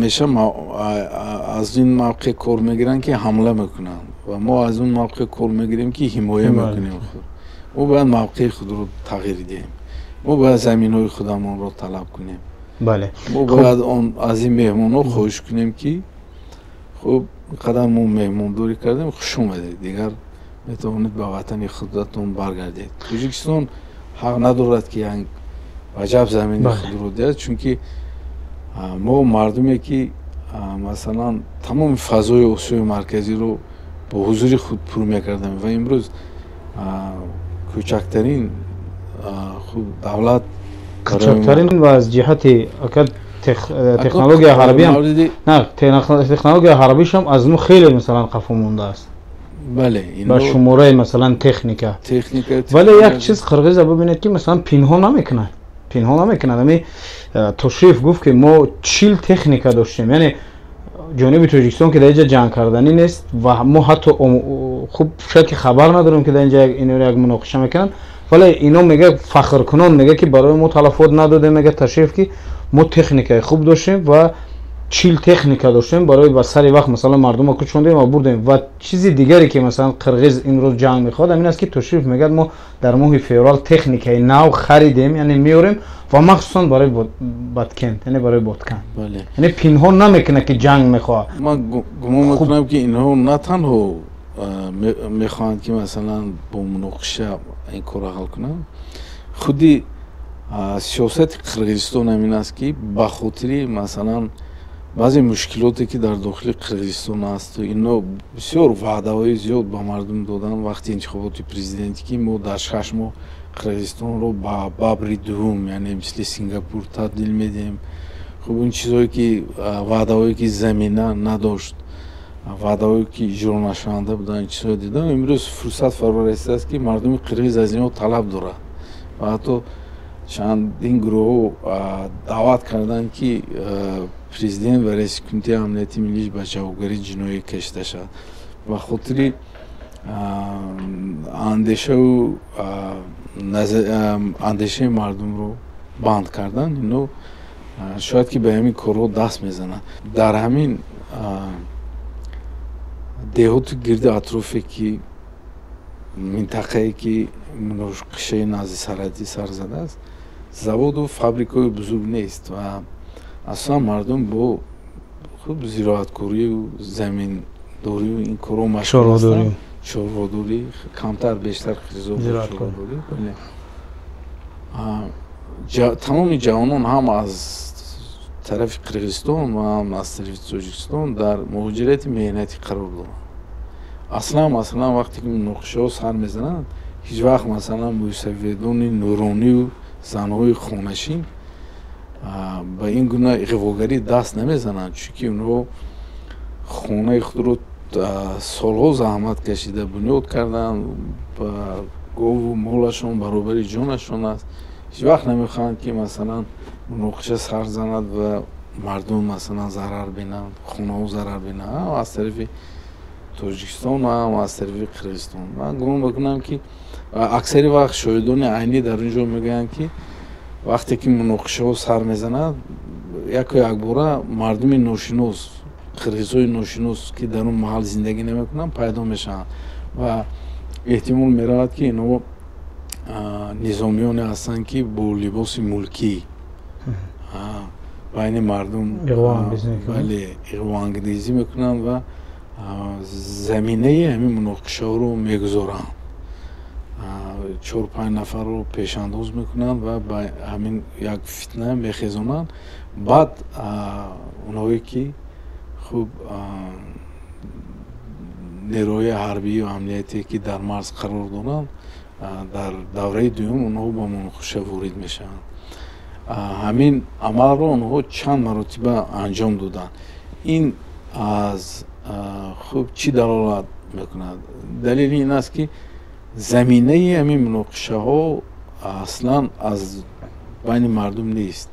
Ҳамеша аз ин мавқеъ кор мегиранд, ки ҳамла мекунанд, ва мо аз он мавқеъ кор мегирем, ки ҳимоя мекунем худ. Мо бояд мавқеи худро тағйир диҳем, мо бояд заминҳои худамонро талаб кунем. Мо бояд он аз ин меҳмонҳо хоҳиш кунем, ки хуб, қадар мо меҳмондорӣ кардем, хуш омадед, дигар метавонед ба ватани худатон баргардед. Тоҷикистон ҳақ надорад, ки як ваҷаб замини худро диҳад, чунки мо мардуме, ки масалан тамоми фазои Осиёи Марказиро бо ҳузури худ пур мекардем, ва имрӯз кӯчактарин хуб давлат. Кӯчактарин ва аз ҷиҳати ака технология ҳарбиам на, технология ҳарбишам аз мо хеле масалан қафо мондааст. Ба шумораи масалан техника. Техника. Вале як чиз қирғиза бибинед, ки масалан пинҳон намекунад, пинҳон намекунад. Ами Тошиев гуфт, ки мо 40 техника доштем, яъне ҷониби Тоҷикистон, ки дар инҷа ҷанг карданӣ нест, ва мо ҳатто хуб шояд ки хабар надорем, ки дар инҷа ино як муноқиша мекунанд, вале ино мега, фахркунон мега, ки барои мо талафот надодем. Мега Ташиев, ки мо техникаи хуб доштем ва 40 техника доштем, барои ба сари вақт масалан мардума кӯчондем ва бурдем. Ва чизи дигаре, ки масалан қирғиз имрӯз ҷанг мехоҳад, ҳамин аст, ки Тошиев мегӯяд, мо дар моҳи феврал техникаи нав харидем, яъне меорем, ва махсусан барои Баткент, яъне барои Боткан. Яъне пинҳон намекунад, ки ҷанг мехоҳад. Ман гумон мекунам, ки инҳо на танҳо мехоҳанд, ки масалан бо муноқиша ин корро ҳал кунанд. Худи сиёсати Қирғизистон ҳамин аст, ки ба хотири масалан баъзе мушкилоте, ки дар дохили Қирғизистон асту ино бисёр ваъдаҳои зиёд ба мардум додан вақти интихоботи президентӣ, ки мо дар 6 моҳ Қирғизистонро ба бабри дуввум, яъне мисли Сингапур табдил медиҳем. Хуб, ин чизҳое ки ваъдаҳое, ки замина надошт, ваъдаҳое, ки иҷро нашаванда буданд, ин чизҳое дидам. Имрӯз фурсат фаро расидааст, ки мардуми қирғиз аз инҳо талаб дорад, ва ҳатто чандин гурӯҳҳо даъват карданд, ки президент ва раиси Кумитаи амнияти миллӣ ба ҷавобгарии ҷиноӣ кашида шавад. Ба хотири андешаву андешаи мардумро банд кардан ино шояд ки ба ҳамин корҳо даст мезананд. Дар ҳамин деҳоти гирди атрофе, ки минтақае, ки муноқишаи назди сарҳадӣ сар задааст, заводу фабрикаҳои бузург нест ва аслан мардум бо хуб зироаткорию заминдорию ин корҳо машғул ҳастанд, чорводорӣ, камтар бештар чорводорӣ. Тамоми ҷавонон ҳам аз тарафи Қирғизистон ва ҳам аз тарафи Тоҷикистон дар муҳоҷирати меҳнатӣ қарор доранд. Аслан масалан вақте ки муноқишаҳо сар мезананд, ҳеҷ вақт масалан мӯйсафедони нуронию занҳои хонашин ба ин гуна иғвогарӣ даст намезананд, чунки онҳо хонаи худро солҳо заҳмат кашида бунёд карданд ба гову молашон баробари ҷонашон аст. Ҳеҷ вақт намехоҳанд, ки масалан муноқиша сар занад ва мардум масалан зарар бинанд, хонаҳо зарар бинанд, ҳам аз тарафи Тоҷикистон ва ҳам аз тарафи Қирғизистон. Ман гумон мекунам, ки аксари вақт шоҳидони айнӣ дар он ҷо мегӯянд, ки вақте ки муноқишаҳо сар мезанад, яку якбора мардуми ношинос, қирғизҳои ношинос, ки дар он маҳал зиндагӣ намекунанд, пайдо мешаванд, ва эҳтимол меравад, ки инҳо низомиёне ҳастанд, ки бо либоси мулкӣ байни мардум, бале, иғвоангезӣ мекунанд ва заминаи ҳамин муноқишаҳоро мегузоранд, чор панҷ нафарро пешандоз мекунанд ва ба ҳамин як фитна мехезонанд. Баъд онҳое, ки хуб нерӯҳои ҳарбию амниятие, ки дар марз қарор доранд, дар давраи дуюм онҳо ба муноқиша ворид мешаванд. Ҳамин амалро онҳо чанд маротиба анҷом доданд. Ин аз хуб чӣ далолат мекунад? Далели ин аст, ки заминаи ҳамин муноқишаҳо аслан аз байни мардум нест,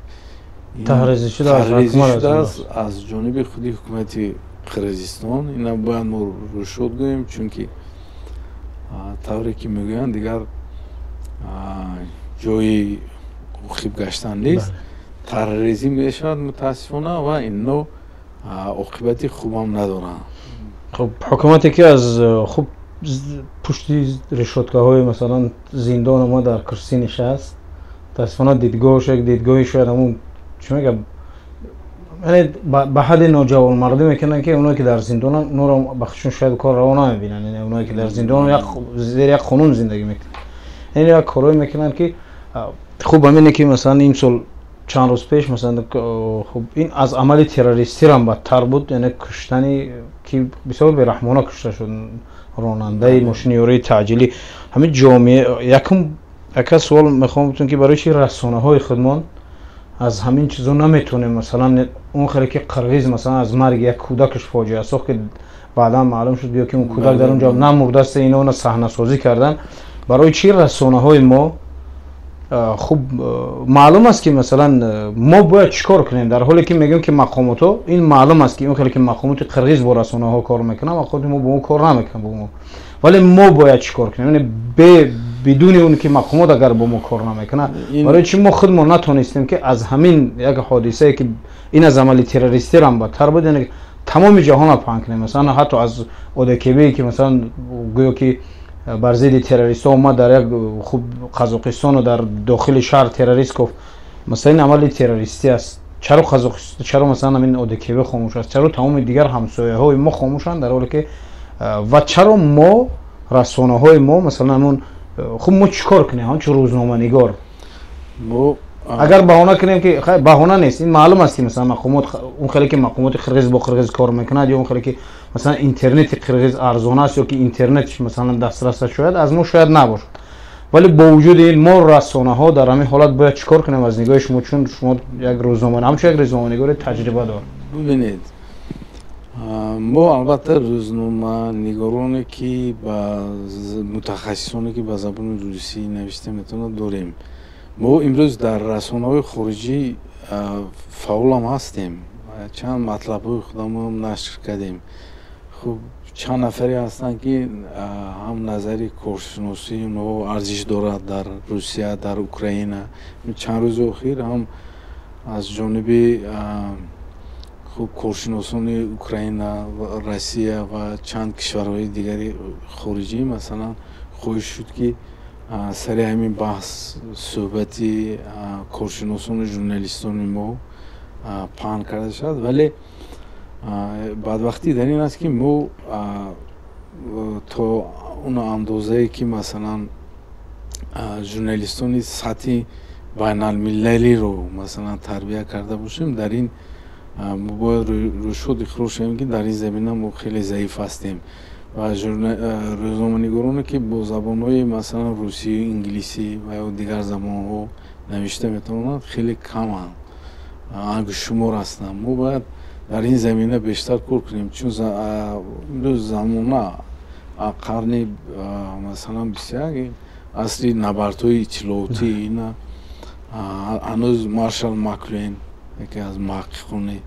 тарҳрезӣ шудааст аз ҷониби худи ҳукумати Қирғизистон. Ина бояд мо рӯшод гӯем, чунки тавре ки мегӯянд, дигар ҷои хиб гаштан нест, тарҳрезӣ мешавад, мутаассифона, ва ино Оқибати хубам надоранд. Хуб, ҳукумате ки аз хуб пушти решоткаҳои масалан зиндон омад, дар курсӣ нишаст, мутаассифона дидгоҳаш як дидгоҳи шояд ҳамун чӣ мегӯям, яъне ба ҳадди ноҷавонмардӣ мекунанд, ки оное ки дар зиндонанд, онҳоро ба худшон шояд кор раво намебинанд. Яъне оное ки дар зиндон як зери як қонун зиндагӣ мекунанд, яъне як корҳое мекунанд, ки хуб ҳамине ки масалан имсол чанд рӯз пеш масалан, хуб, ин аз амали террористирам бадтар буд, яъне куштани ки бисёр бераҳмона кушта шуд ронандаи мошини ёрии таъҷилӣ. Ҳамин ҷомеа якум яка суол мехоҳам бутун, ки барои чи расонаҳои худмон аз ҳамин чизо наметонем, масалан он хеле ки қирғиз масалан аз марги як кӯдакаш фоҷиа сохт, ки баъдан маълум шуд, гӯё ки он кӯдак дар он ҷо намурдааст, ино она саҳнасозӣ карданд. Барои чи расонаҳои мо, хуб, маълум аст, ки масалан мо бояд чӣ кор кунем, дар ҳоле ки мегӯем, ки мақомотҳо, ин маълум аст, ки он хеле ки мақомоти қирғиз бо расонаҳо кор мекунанд, мақомоти мо бо он кор намекунанд бо мо, вале мо бояд чӣ кор кунем? Яъне бидуни он ки мақомот агар бо мо кор намекунад, барои чӣ мо худмон натонистем, ки аз ҳамин як ҳодисае, ки ин аз амали террористирам бадтар буд, яъне тамоми ҷаҳонро паҳн кунем, масалан ҳатто аз ОДКБ, ки масалан гӯё ки бар зидди террористҳо омад, дар як хуб Қазоқистону дар дохили шаҳр террорист гуфт, масалан ин амали террористӣ аст, чаро Қазоқистон, чаро масалан ҳамин ОДКБ хомӯш аст, чаро тамоми дигар ҳамсояҳои мо хомӯшанд, дар ҳоле ки ва чаро мо расонаҳои мо масалан ҳамон, хуб, мо чӣ кор кунем ҳамчун рӯзноманигор? Агар баҳона кунем, ки баҳона нест, ин маълум аст, ки масалан мақомот он хеле ки мақомоти қирғиз бо қирғиз кор мекунад, ё он хеле ки масалан интернети қирғиз арзон аст, ё ки интернетш масалан дастрас аст, шояд аз мо шояд набошад, вале бо вуҷуди ин мо расонаҳо дар ҳамин ҳолат бояд чӣ кор кунем аз нигоҳи шумо, чун шумо як рӯзнома, ҳамчун як рӯзноманигори таҷрибадор? Бубинед, мо албатта рӯзноманигороне ки ба мутахассисоне ки ба забони русӣ навишта метавонад дорем. Мо имрӯз дар расонаҳои хориҷӣ фаъолам ҳастем, чанд матлабҳои худамон нашр кардем. Хуб, чанд нафаре ҳастанд, ки ҳам назари коршиносии онҳо арзиш дорад дар Русия, дар Украина. Чанд рӯзи охир ҳам аз ҷониби хуб коршиносони Украина, Россия ва чанд кишварҳои дигари хориҷӣ масалан хоҳиш шуд, ки сари ҳамин баҳс суҳбати коршиносону журналистони мо паҳн карда шавад. Вале бадбахтӣ дар ин аст, ки мо то он андозае ки масалан журналистони сатҳи байналмилалиро масалан тарбия карда бошем, дар ин мо бояд рӯшод иқрор шавем, ки дар ин замина мо хеле заиф ҳастем ва рӯзноманигороне ки бо забонҳои масалан русӣ, инглисӣ ва ё дигар забонҳо навишта метавонанд, хеле каманд, ангуштшумор ҳастанд. Мо бояд дар ин замина бештар кор кунем, чун имрӯз замона қарни масалан 21, асри набардҳои иттилоотӣ. Ина ҳанӯз Маршал Маклюен, яке аз муҳаққиқони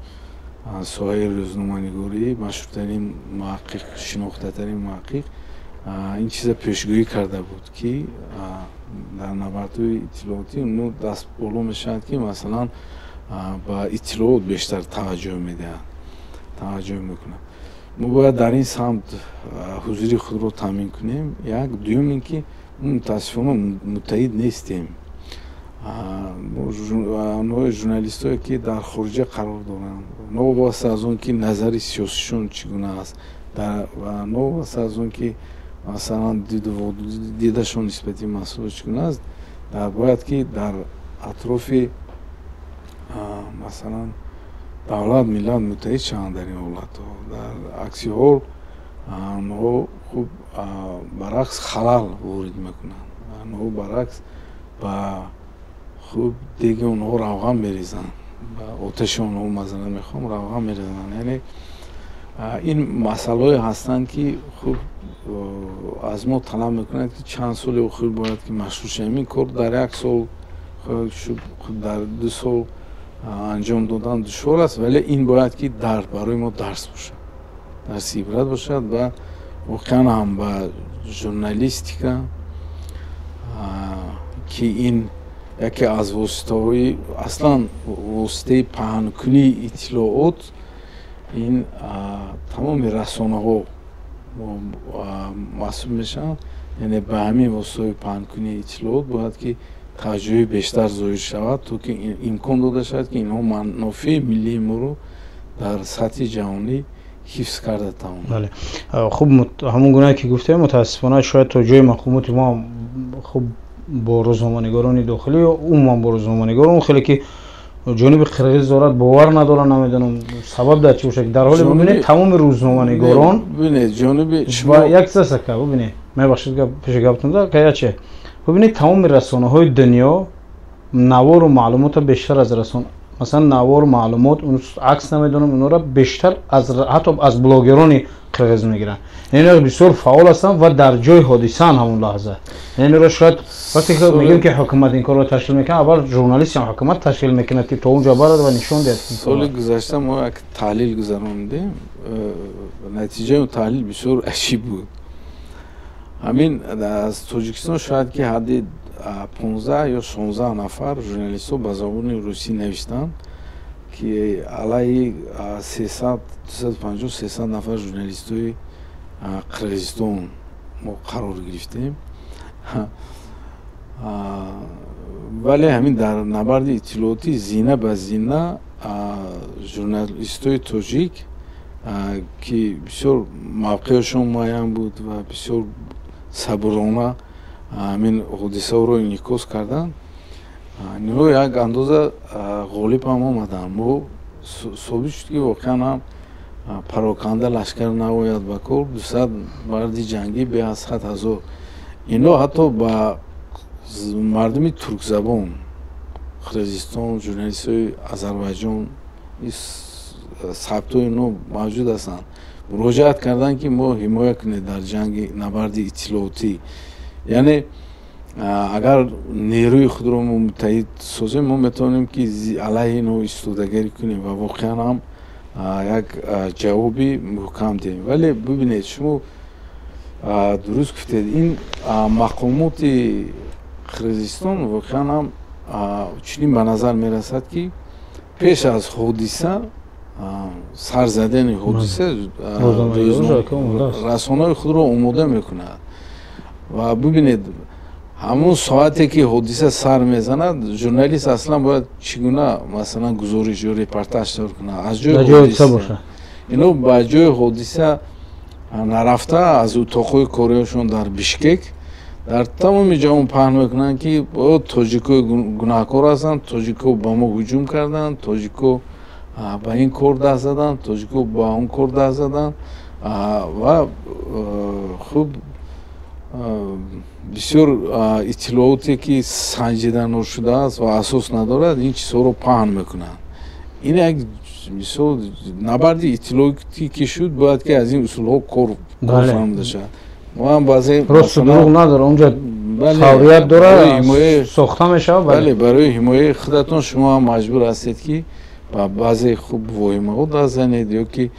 соҳаи рӯзноманигорӣ, машҳуртарин муҳаққиқ, шинохтатарин муҳаққиқ, ин чиза пешгӯӣ карда буд, ки дар набардҳои иттилоотӣ онҳо даст боло мешаванд, ки масалан ба иттилоот бештар таваҷҷӯҳ медиҳанд, таваҷҷӯҳ мекунанд. Мо бояд дар ин самт ҳузури худро таъмин кунем. Як дуюм ин ки мутаассифона муттаҳид нестем. Онҳои журналистое ки дар хориҷа қарор доранд, новобаста аз он ки назари сиёсишон чӣ гуна аст, новобаста аз он ки масалан дидашон нисбати масъала чӣ гуна аст, бояд ки дар атрофи масалан давлат, миллат муттаҳид шаванд. Дар ин ҳолатҳо, дар акси ҳол онҳо хуб баръакс халал ворид мекунанд, онҳо баръакс ба хуб деги онҳо равған мерезанд, ба оташи онҳо, масалан мехоҳам, равған мерезанд. Яъне ин масъалаҳое ҳастанд, ки хуб аз мо талаб мекунанд, ки чанд соли охир бояд ки машғул шавем. Ин кор дар як сол, дар 2 сол анҷом додан душвор аст, вале ин бояд ки барои мо дарс бошад, дарси ибрат бошад ва воқеан ҳам ба журналистика, ки ин яке аз воситаҳои, аслан воситаи паҳнкунии иттилоот. Ин тамоми расонаҳо масъул мешаванд, яъне ба ҳамин воситаҳои паҳнкунии иттилоот бояд ки таваҷҷӯҳи бештар зоҳир шавад, то ки имкон дода шавад, ки инҳо манофеи миллии моро дар сатҳи ҷаҳонӣ ҳифз карда тавонанд. Бале, хуб, ҳамон гунае ки гуфтем, мутаассифона шояд то ҷои мақомоти мо хуб бо рӯзноманигорони дохилӣ ё умуман бо рӯзноманигорон хеле ки ҷониби қирғиз дорад бовар надоранд. Намедонам, сабаб дар чӣ бошад. Дар ҳоле бибинед, тамоми рӯзноманигорон бибинед, ҷониби як чиз аст, ака, бибинед, мебахшед, пеши гаптон каяче, бибинед, тамоми расонаҳои дунё навору маълумотро бештар аз расон, масалан, навор, маълумот, акс, намедонам, онҳоро бештар аз ҳатто аз блогерони қирғиз мегиранд. Яъне бисёр фаъол ҳастанд ва дар ҷои ҳодисаанд ҳамон лаҳза. Яъне инро шояд вақте ки мегӯем, ки ҳукумат ин корро ташкил мекунад, аввал журналистам ҳукумат ташкил мекунад, ки то он ҷо барад ва нишон диҳад. Соли гузашта мо як таҳлил гузаронидем, натиҷаи он таҳлил бисёр аҷиб буд. Ҳамин аз Тоҷикистон шояд ки ҳадди 15 ё 16 нафар журналистҳо ба забони русӣ навиштанд, ки алайҳи 300, 250, 300 нафар журналистҳои Қирғизистон мо қарор гирифтем. Вале ҳамин дар набарди иттилоотӣ зина ба зина журналистҳои тоҷик, ки бисёр мавқеашон муайян буд ва бисёр сабурона ҳамин ҳодисаҳоро инъикос карданд, инҳо як андоза ғолиб ҳам омаданд. Мо собит шуд, ки воқеан ҳам пароканда лашкар наояд ба кор, 200 марди ҷангӣ бе аз 100 000. Инҳо ҳатто ба мардуми туркзабон Қирғизистон, журналистҳои Озарбойҷон, сабтҳои инҳо мавҷуд ҳастанд, муроҷиат карданд, ки мо ҳимоя кунед дар ҷанги набарди иттилоотӣ. Яъне агар нерӯи худро мо муттаҳид созем, мо метавонем, ки алайҳи инҳо истодагарӣ кунем ва воқеан ҳам як ҷавоби муҳкам диҳем. Вале бибинед, шумо дуруст гуфтед, ин мақомоти Қирғизистон воқеан ҳам чунин ба назар мерасад, ки пеш аз ҳодиса, сар задани ҳодиса, расонаҳои худро омода мекунад. Ва бибинед, ҳамон соате ки ҳодиса сар мезанад, журналист аслан бояд чӣ гуна, масалан, гузориш ё репортаж тайёр кунад аз ҷои ҳодиса? Ино ба ҷои ҳодиса нарафта, аз утоқҳои кориашон дар Бишкек дар тамоми ҷаҳон паҳн мекунанд, ки тоҷикҳои гунаҳкор ҳастанд, тоҷикҳо ба мо ҳуҷум карданд, тоҷикҳо ба ин кор даст заданд, тоҷикҳо ба он кор даст заданд. Ва хуб, бисёр иттилооте ки санҷида нашудааст ва асос надорад, ин чизҳоро паҳн мекунанд. Ин як мисол, набарди иттилоотӣ ки шуд, бояд ки аз ин усулҳо кор фаҳмида шавад. Мо ҳам баъзе Росту дурӯғ надорад, онҷа фаврият дорад, сохта мешавад. Бале, барои ҳимояи худатон шумо ҳам маҷбур ҳастед, ки ба баъзе хуб воҳимаҳо даст занед ё ки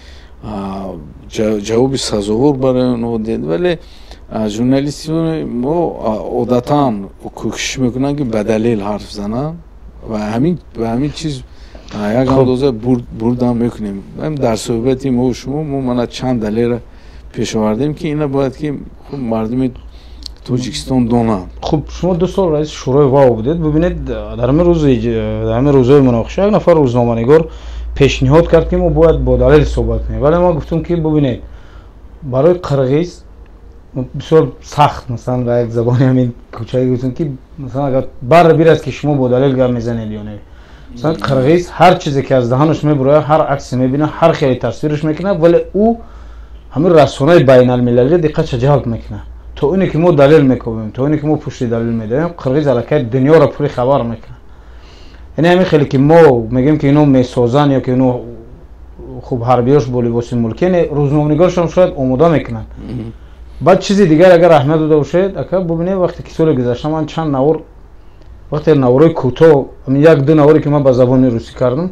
ҷавоби сазовор барои онҳо диҳед. Вале журналистони мо одатан кӯшиш мекунанд, ки ба далел ҳарф зананд ва ба ҳамин чиз як андоза бурдам мекунем. Дар суҳбати мо шумо мо мана чанд далелро пеш овардем, ки ина бояд ки хуб мардуми Тоҷикистон донанд. Хуб, шумо 2 сол раиси Шӯрои ВАО будед. Бибинед, дар ҳамин рӯзи, дар ҳамин рӯзҳои муноқиша як нафар рӯзноманигор пешниҳод кард, ки мо бояд бо далел суҳбат кунем. Вале ман гуфтам, ки бибинед, барои қирғиз бисёр сахт, масалан, ба як забони ҳамин кӯчагӣ гуфтам, ки масалан, агар барра бирад, ки шумо бо далел гап мезанед ё не. Масалан, қирғиз ҳар чизе ки аз даҳанаш мебурояд, ҳар аксе мебинад, ҳар хеле тасвираш мекунад, вале ӯ ҳамин расонаи байналмилалиро диққатша ҷалб мекунад. То оне ки мо далел мекобем, то оне ки мо пушти далел медоем, қирғиз аллакай дунёро пури хабар мекунад. Яъне ҳамин хеле ки мо мегӯем, ки ино месозанд ё ки ино хуб ҳарбиёш бо либоси мулкӣ, яъне рӯзноманигоршон шояд омода мекунанд. Баъд чизи дигар, агар аҳамият дода бошед, ака, бубинед, вақте ки соли гузашта ман чанд навор, вақте наворои кӯтоҳ, як ду наворе ки ман ба забони русӣ кардам,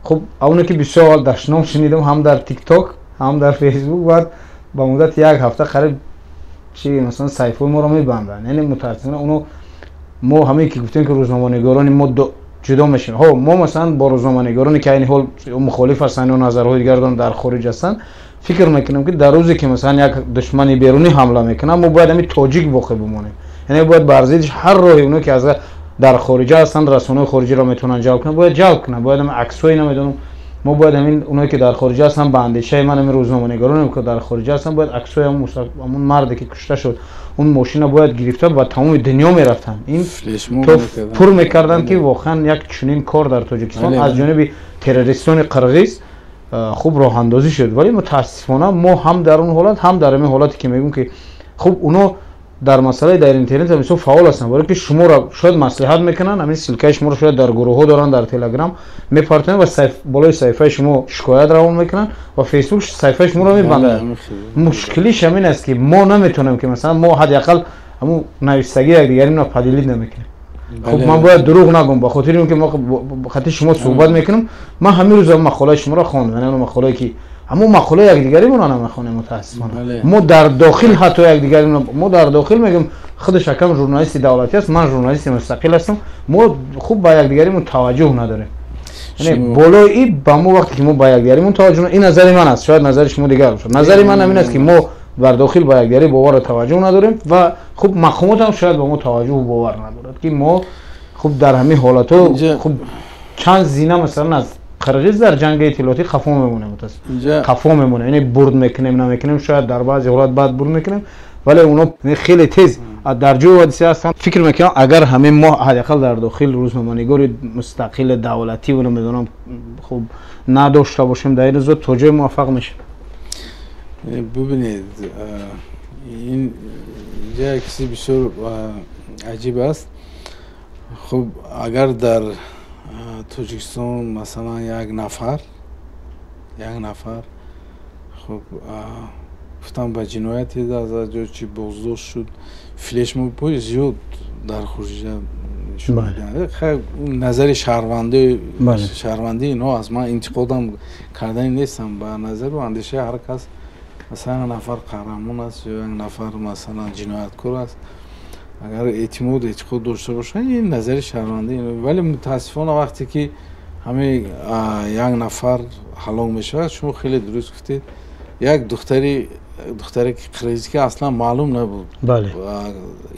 хуб, оне ки бисёр аввал дашном шунидам ҳам дар Тикток, ҳам дар Фейсбук. Баъд ба муддати як ҳафта қариб чи, масалан, саҳифаҳои моро мебанданд. Яъне мутаассифона оно мо ҳамин ки гуфтем, ки рӯзноманигорони мо ҷудо мешавем. Ҳо, мо масалан бо рӯзноманигороне ки айни ҳол мухолиф ҳастанд ё назарҳои дигар доранд, дар хориҷ ҳастанд, фикр мекунем ки дар рӯзе ки масалан як душмани берунӣ ҳамла мекунад, мо бояд ҳамин тоҷик боқӣ бимонем. Яъне бояд бар зиддиш ҳар роҳе оно ки аз дар хориҷа ҳастанд, расонаҳои хориҷиро метавонанд ҷалб кунанд, бояд ҷалб кунанд. Бояд ҳамин аксҳои намедонам, мо бояд ҳамин оное ки дар хориҷа ҳастанд, ба андешаи ман ҳамин рӯзноманигороне ки дар хориҷа ҳастанд, бояд аксҳои ҳамон марде ки кушта шуд, он мошина бояд гирифта ба тамоми дунё мерафтанд. Ин то пур мекарданд ки воқеан як чунин кор дар Тоҷикистон аз ҷониби террористони қирғиз хуб роҳандозӣ шуд. Вале мутаассифона мо ҳам дар он ҳолат, ҳам дар ҳамин ҳолате ки мегӯм ки хуб оно дар масъалаи дар интернет ҳам бисёр фаъол ҳастанд, барои ки шуморо шояд маслиҳат мекунанд, ҳамин ссылка и шуморо шояд дар гурӯҳҳо доранд, дар Телеграм мепартоянд ва болои саҳифаи шумо шикоят равон мекунанд ва Фейсбук саҳифаи шуморо мебандад. Мушкилиш ҳамин аст ки мо наметавонем ки масалан мо ҳадди ақал ҳамун нависагии якдигариро поделить намекунем. Хуб, ман бояд дурӯғ нагӯм, ба хотири он ки мо хати шумо суҳбат мекунам, ман ҳамин рӯз мақолаи шуморо хондам, яъне мақолае ки ҳамон мақолаи якдигаримонро намехонем. Мутаассифона мо дар дохил ҳатто якдигаримон, мо дар дохил мегӯем, худаш акам журналисти давлатӣ аст, ман журналисти мустақил ҳастам, мо хуб ба якдигаримон таваҷҷӯҳ надорем. Яъне болои и ба мо вақте ки мо ба якдигаримон таваҷҷӯҳ, ин назари ман аст, шояд назари шумо дигар бошад, назари ман ҳамин аст ки мо бар дохил ба якдигарӣ боварро таваҷҷӯҳ надорем ва хуб мақомот ҳам шояд ба мо таваҷҷӯҳу бовар надорад ки мо хуб дар ҳамин ҳолатҳо хуб чанд зина масалан аз қирғиз дар ҷанги иттилоотӣ қафо мемонем, қафо мемонем. Яъне бурд мекунем, намекунем, шояд дар баъзе ҳолат баъд бурд мекунем, вале оно хеле тез дар ҷои ҳодиса ҳастанд. Фикр мекунам агар ҳамин мо ҳадди ақал дар дохил рӯзноманигори мустақили давлатӣ намедонам хуб надошта бошем, дар ин рӯзо то ҷое муваффақ мешавем. Бубинед, ин як чизи бисёр аҷиб аст. Хуб, агар дар Тоҷикистон масалан як нафар хуб гуфтам ба ҷинояте аз ҷо чи боздошт шуд, флешмобҳои зиёд дар хориҷа назари шаҳрвандии инҳо аз ман интиқодам кардани нестам, ба назару андешаи ҳар кас масалан як нафар қаҳрамон аст ё як нафар масалан ҷинояткор аст, агар эътимод эътиқод дошта бошанд, ин назари шаҳрвандӣ. Вале мутаассифона вақте ки ҳамин як нафар ҳалок мешавад, шумо хеле дуруст гуфтед, як духтаре ки қирғиз ки аслан маълум набуд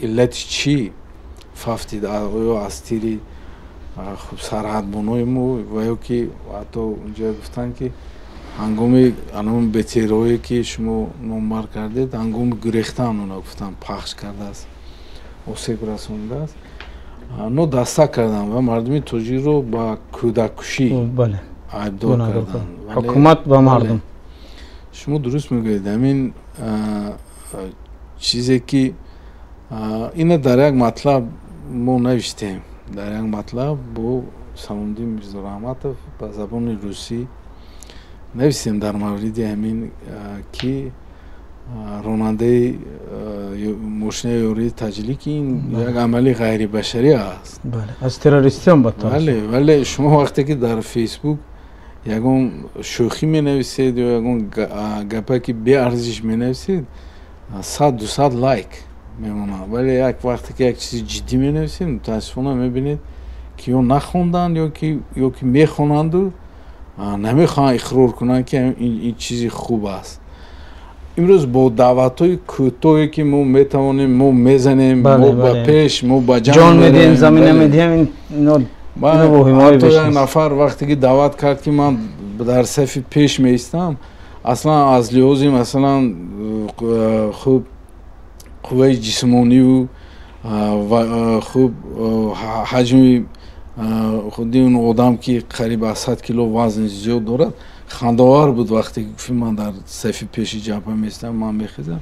иллати чӣ фафтид, оё аз тири хуб сарҳадбонои мо ва ё ки ҳатто унҷо гуфтанд ки ҳангоми анон бетерое ки шумо номбар кардед, ҳангоми гурехтан она гуфтанд пахш кардааст, осеб расондааст. Но даста карданд ва мардуми тоҷикро ба кӯдаккушӣ айбдор карданд, ҳукумат ва мардум. Шумо дуруст мегӯед, ҳамин чизе ки ина дар як матлаб мо навиштем, дар як матлаб бо Саломиддин Мирзораҳматов ба забони русӣ навиштем дар мавриди ҳамин ки ронандаи мошинаи ёрии таҷлӣ ки ин як амали ғайрибашарӣ аст, аз террористиам бадтар. Бале, вале шумо вақте ки дар Фейсбук ягон шӯхӣ менависед ё ягон гапе ки беарзиш менависед, 100-200 лайк мемонад. Вале як вақте ки як чизи ҷиддӣ менависед, мутаассифона мебинед ки ё нахонданд ё ки мехонанду намехоҳанд иқрор кунанд ки ин чизи хуб аст. Имрӯз бо даъватҳои кӯтоҳе ки мо метавонем, мо мезанем, мо ба пеш, мо ба ҷон медиҳем, замина медиҳем, ҳатто як нафар вақте ки даъват кард ки ман дар сафи пеш меистам, аслан аз лиҳози масалан хуб қувваи ҷисмониву хуб ҳаҷми худи он одам ки қариб аз 100 кило вазн зиёд дорад, хандовар буд вақте ки ман дар сафи пеши ҷабҳа меистам, ман мехезам.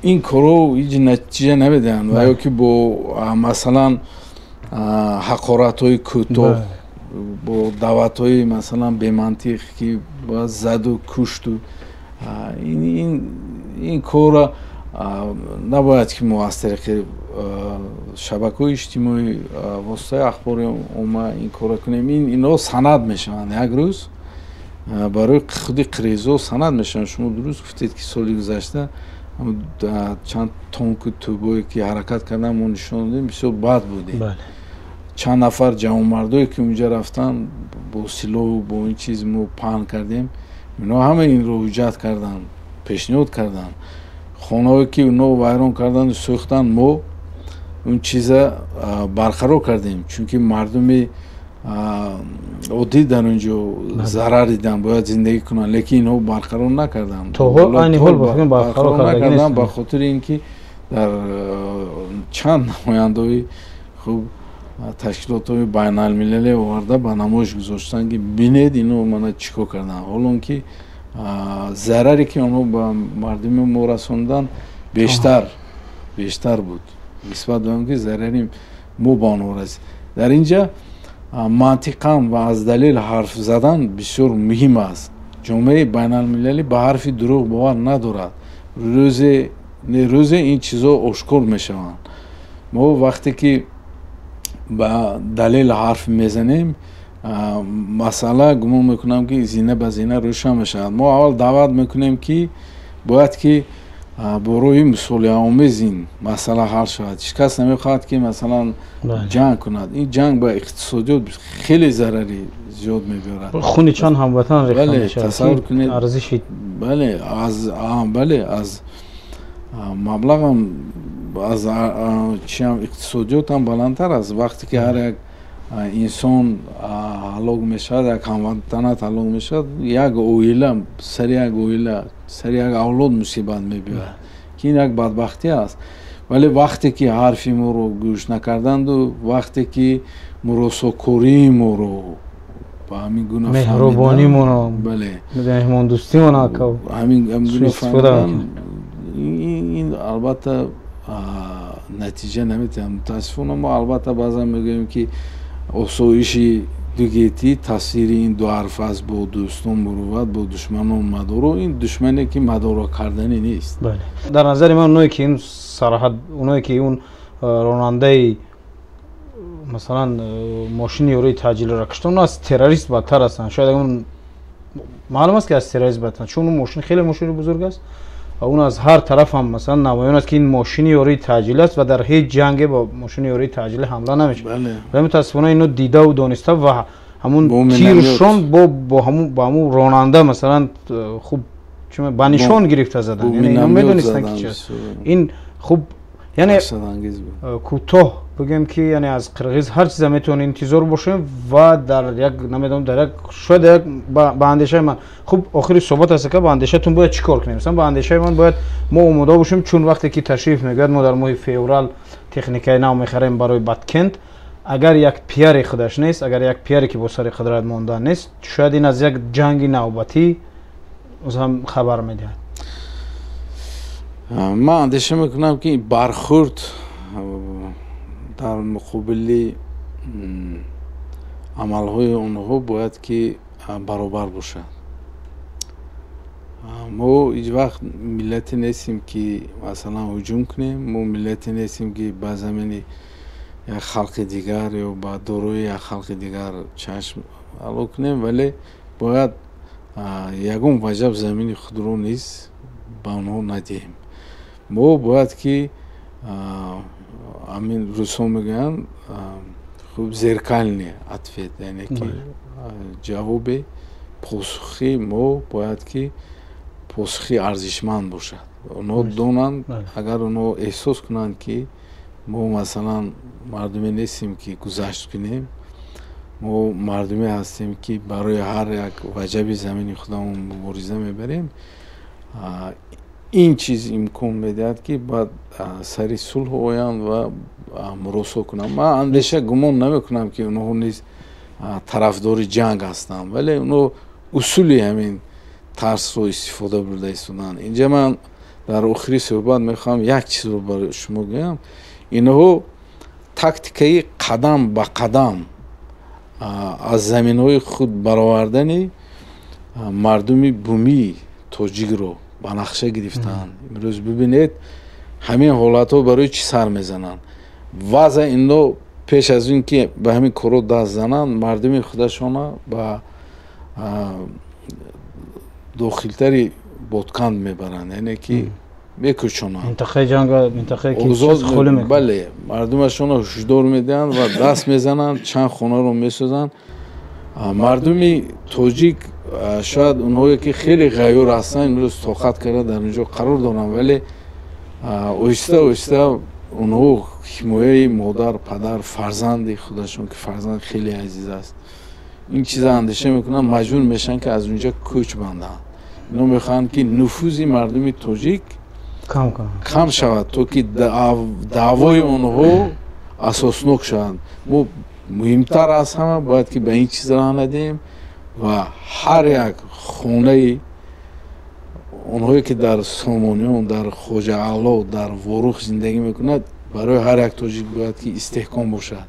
Ин корҳо ҳеҷ натиҷа намедиҳанд ва ё ки бо масалан ҳақоратҳои кӯтоҳ, бо даъватҳои масалан бемантиқ ки бояд заду кушту ин корро набояд ки мо аз тариқи шабакаҳои иҷтимоӣ, воситаи ахбори омма ин корро кунем. Инҳо санад мешаванд, як рӯз барои худи қирғизҳо санад мешаванд. Шумо дуруст гуфтед ки соли гузашта чанд тонку тӯбое ки ҳаракат карданд, мо нишон додем, бисёр бад будем. Чанд нафар ҷавонмардое, ки унҷа рафтанд, бо силоҳу бо ин чиз мо паҳн кардем. Инҳо ҳама инро ҳуҷҷат карданд, пешниҳод карданд. Хонаҳое, ки онҳо вайрон карданду сӯхтанд, мо он чиза барқарор кардем, чунки мардуми оддӣ дар он ҷо зарар диданд, бояд зиндагӣ кунанд, лекин инҳо барқарор накарданд. Барқарор накарданд, ба хотири ин ки дар чанд намояндаҳои хуб ташкилотҳои байналмилалӣ оварда ба намоиш гузоштанд, ки бинед, ино мана чӣ кор карданд. Ҳолон ки зараре, ки онҳо ба мардуми мо расонданд, бештар буд нисбат ба он ки зарари мо ба онҳо расид. Дар ин ҷа мантиқан ва аз далел ҳарф задан бисёр муҳим аст. Ҷомеаи байналмилалӣ ба ҳарфи дурӯғ бовар надорад. Рӯзе не рӯзе ин чизҳо ошкор мешаванд. Мо вақте ки ба далел ҳарф мезанем, масъала, гумон мекунам, ки зина ба зина рӯшан мешавад. Мо аввал даъват мекунем, ки бояд ки бо роҳи мусолиҳаомез ин масъала ҳал шавад. Ҳеҷ кас намехоҳад, ки масалан ҷанг кунад. Ин ҷанг ба иқтисодиёт хеле зарари зиёд мебиёрад. Хуни чанд ҳамватан рехта мешавад. Тасаввур кунед. Арзиши Бале, аз бале, аз маблағам, аз чиам, иқтисодиётам баландтар аст. Вақте ки ҳар як инсон ҳалок мешавад, як ҳамватанат ҳалок мешавад, як оила, сари як оила, сари як авлод мусибат мебиёрад, ки ин як бадбахтӣ аст. Вале вақте ки ҳарфи моро гӯш накарданду, вақте ки муросокории моро ба ҳамин гуна меҳрубонимоно, бале, меҳмондӯстимоно ҳамин гуна фаҳмидан, ин албатта натиҷа наметиҳад. Мутаассифона, мо албатта баъзан мегӯем, ки осоиши дугетӣ тасвири ин ду ҳарф аст: бо дӯстон мурувват, бо душманон мадоро. Ин душмане, ки мадоро карданӣ нест. Дар назари ман, оное ки ин сарҳад, оное ки он ронандаи масалан мошини ёрии таъҷилиро кушта, он аз террорист бадтар ҳастанд. Шояд маълум аст, ки аз террорист бадтар, чун он мошин хеле мошини бузург аст ва он аз ҳар тараф ҳам масалан намоён аст, ки ин мошини ёрии таъҷил аст ва дар ҳеҷ ҷанге бо мошини ёрии таъҷилӣ ҳамла намешавад. Вале мутаассифона ино дидаву дониста ва ҳамун тиршон бо ҳамун ронанда масалан хуб ба нишон гирифта задан. Яъне ино медонистанд, ки чи аст ин. Хуб, яъне кӯтоҳ бигӯем, ки яъне аз қирғиз ҳар чиза метавонем интизор бошем ва дар як, намедонам, дар як, шояд як, ба андешаи ман, хуб, охири суҳбат аст, ка, ба андешатон бояд чӣ кор кунем? Масалан, ба андешаи ман, бояд мо омода бошем, чун вақте ки Ташиев мегӯяд, мо дар моҳи феврал техникаи нав мехарем барои Баткент, агар як пиари худаш нест, агар як пиаре, ки бо сари қудрат мондан нест, шояд ин аз як ҷанги навбатӣ масалан хабар медиҳад. Ман андеша мекунам, ки бархӯрд дар муқобили амалҳои онҳо бояд ки баробар бошад. Мо ҳеҷ вақт миллате нестем, ки масалан ҳуҷум кунем. Мо миллате нестем, ки ба замини як халқи дигар ё ба дорои як халқи дигар чашм ало кунем, вале бояд ягон ваҷаб замини худро низ ба онҳо надиҳем. Мо бояд ки, ҳамин русҳо мегӯянд, хуб, зеркальный ответ, яъне ки ҷавоби посухи мо бояд ки посухи арзишманд бошад. Онҳо донанд, агар онҳо эҳсос кунанд, ки мо масалан мардуме нестем, ки гузашт кунем, мо мардуме ҳастем, ки барои ҳар як ваҷаби замини худамон мубориза мебарем, ин чиз имкон медиҳад, ки баъд сари сулҳ оянд ва муросо кунанд. Ман андеша, гумон намекунам, ки онҳо низ тарафдори ҷанг ҳастанд, вале онҳо усули ҳамин тарсро истифода бурда истоданд. Инҷа ман дар охири суҳбат мехоҳам як чизро барои шумо гӯям. Инҳо тактикаи қадам ба қадам аз заминҳои худ баровардани мардуми бумии тоҷикро ба нақша гирифтаанд. Имрӯз бибинед, ҳамин ҳолатҳо барои чӣ сар мезананд. Вазъа ино пеш аз он ки ба ҳамин корҳо даст зананд, мардуми худашона ба дохилтари Ботканд мебаранд, яъне ки мекӯчонанд. Минтақаи ҷанг, минтақае ки холӣ мекунанд. Бале, мардумашонро ҳушдор медиҳанд ва даст мезананд, чанд хонаро месозанд. Мардуми тоҷик шояд онҳое ки хеле ғайюр ҳастанд, имрӯз тоқат карда дар он ҷо қарор доранд, вале оҳиста оҳиста онҳо ҳимояи модар, падар, фарзанди худашон, ки фарзанд хеле азиз аст, ин чиза андеша мекунанд, маҷбур мешаванд, ки аз он ҷо кӯч банданд. Инҳо мехоҳанд, ки нуфузи мардуми тоҷик кам шавад, то ки даъвои онҳо асоснок шавад. Мо муҳимтар аз ҳама бояд ки ба ин чиз роҳ надиҳем ва ҳар як хонаи онҳое ки дар Сомониён, дар Хоҷаало, дар Ворух зиндагӣ мекунад, барои ҳар як тоҷик бояд ки истеҳком бошад.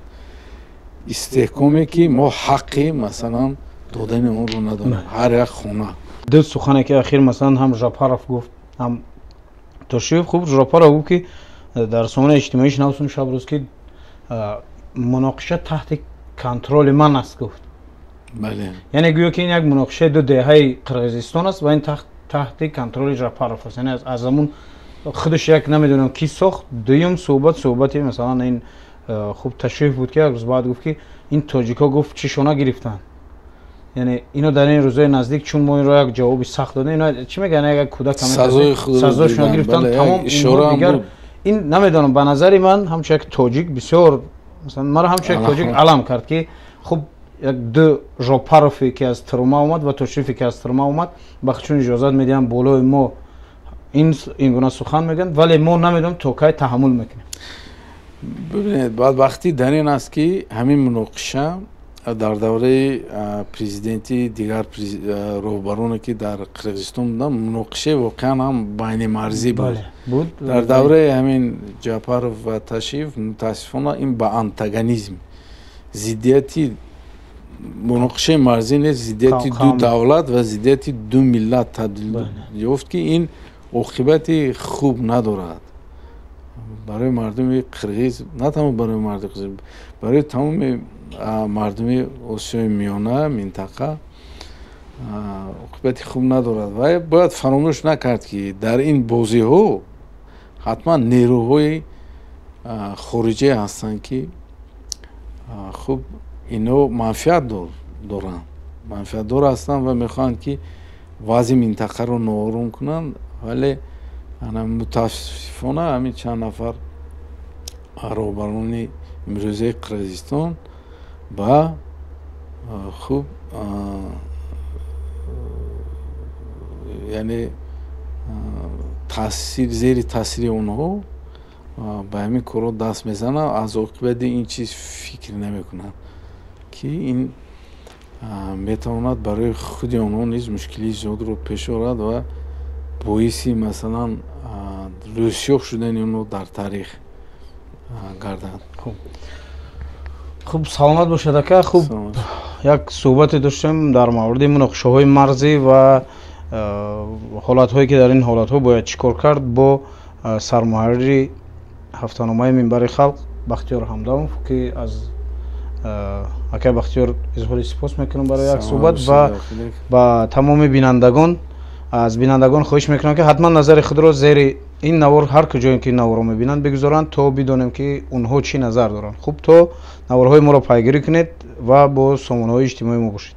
Истеҳкоме ки мо ҳаққи масалан додани онро надорем. Ҳар як хона. Ду сухане ки ахир масалан ҳам Жапаров гуфт, ҳам Тошиев. Хуб, Жапаров гуфт, ки дар сомонаи иҷтимоиш навсун шаб рӯз, ки муноқиша таҳти контроли ман аст, гуфт. Яъне гӯё ки ин як муноқишаи ду деҳаи Қирғизистон аст ва ин таҳти контроли Жапаров аст. Яъне аз ҳамун худаш як намедонам ки сохт. Дуюм суҳбат, суҳбати масалан ин хуб Ташрииф буд, ки як рӯз баъд гуфт, ки ин тоҷикҳо, гуфт, чишона гирифтанд. Яъне ино дар ин рӯзои наздик, чун мо инро як ҷавоби сахт додем, ино чӣ мегӯянд, як кӯдак сазояшона гирифтанд, тамом. Инҳо дигар ин намедонам, ба назари ман ҳамчун як тоҷик бисёр, масалан маро ҳамчун як тоҷик алам кард, ки хуб як ду Жопарове ки аз Трума омад ва Тошрифе ки аз Трума омад, ба чун иҷозат медиҳанд болои мо ин гуна сухан мегӯянд, вале мо намедонем то кай таҳаммул мекунем. Бибинед, бадбахтӣ дар ин аст, ки ҳамин муноқиша дар давраи президенти дигар роҳбароне ки дар Қирғизистон буданд, муноқишаи воқеан ҳам байнимарзӣ буд. Дар давраи ҳамин Ҷапаров ва Ташиев мутаассифона ин ба антагонизм, зиддияти, муноқишаи марзӣ нест, зиддияти ду давлат ва зиддияти ду миллат табдил ёфт, ки ин оқибати хуб надорад барои мардуми қирғиз, на танҳо барои мардуми қирғиз, барои тамоми мардуми Осиёи Миёна, минтақа оқибати хуб надорад. Ва бояд фаромӯш накард, ки дар ин бозиҳо ҳатман нерӯҳои хориҷие ҳастанд, ки хуб инҳо манфиат доранд, манфиатдор ҳастанд ва мехоҳанд, ки вазъи минтақаро ноором кунанд. Вале мутаассифона ҳамин чанд нафар роҳбарони имрӯзаи Қирғизистон ба хуб, яъне таъсир, зери таъсири онҳо ба ҳамин корҳо даст мезананд, аз оқибати ин чиз фикр намекунанд, ки ин метавонад барои худи онҳо низ мушкилии зиёдро пеш орад ва боиси масалан рӯсиёб шудани онҳо дар таърих гардад. Хуб, саломат бошад, ака. Хуб, як суҳбате доштем дар мавриди муноқишаҳои марзӣ ва ҳолатҳое ки дар ин ҳолатҳо бояд чӣ кор кард бо сармуҳаррири ҳафтаномаи Минбари халқ Бахтиёр Ҳамдамов, ки аз акай Бахтиёр изҳори сипос мекунам барои як суҳбат ва ба тамоми бинандагон, аз бинандагон хоҳиш мекунам, ки ҳатман назари худро зери ин навор, ҳар куҷое ки наворро мебинанд, бигузоранд, то бидонем, ки онҳо чӣ назар доранд. Хуб, то наворҳои моро пайгирӣ кунед ва бо сомонаҳои иҷтимоии мо бошед.